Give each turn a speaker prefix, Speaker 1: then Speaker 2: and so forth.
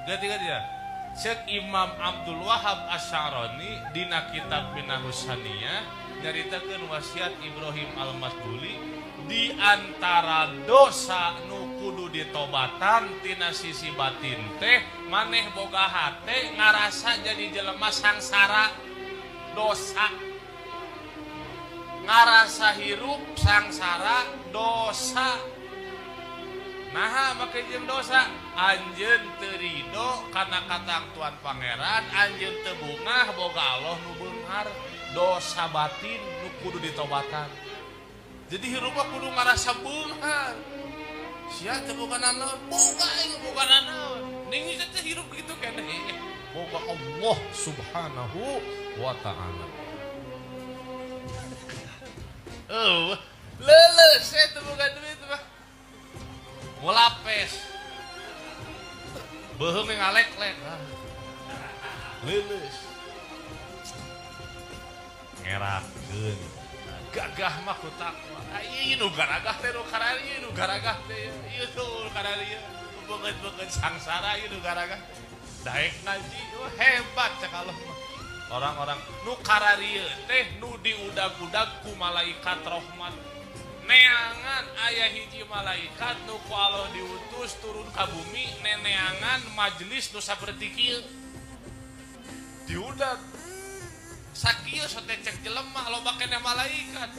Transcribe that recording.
Speaker 1: Ganti ya. Cek Imam Abdul Wahab Asy-Sya'rani dina kitab Minahus Saniyah nyaritakeun wasiat Ibrahim Al-Masduli di antara dosa nu kudu ditobatan tina sisi batin teh maneh boga hate ngarasa jadi jelema sangsara dosa, ngarasa hirup sangsara dosa. Nah, make jeung dosa anjeun teu rido kana katangtuan pangeran, anjeun teu bungah boga Allah nu beunghar, dosa batin nu kudu ditobatan. Jadi hirup mah kudu ngarasa beunghar. Sia teu boga nanaon, boga aing boga nanaon. Ning teh hirup kitu keneh. Boga Allah Subhanahu wa taala. Oh, leuleus teu boga duit mah. Mulapes. Beuheung ngalek-lek. Leuleus. Ngerakeun. Gagah mah ku takwa. Ieu nu garagah teh nu kararieu, nu garagah teh ieu tuh kararieu. Beungeut-beungeut sangsara ieu nu garagah. Daek ngaji, wah hebat cek Allah mah. Orang-orang nu kararieu teh nu diudag-udag ku malaikat rahmat. Neangan aya hiji malaikat nu ku Allah diutus turun ka bumi neneangan majelis nu saperti kieu. Diudag. Sakieu sote cek jelema loba keneh malaikat.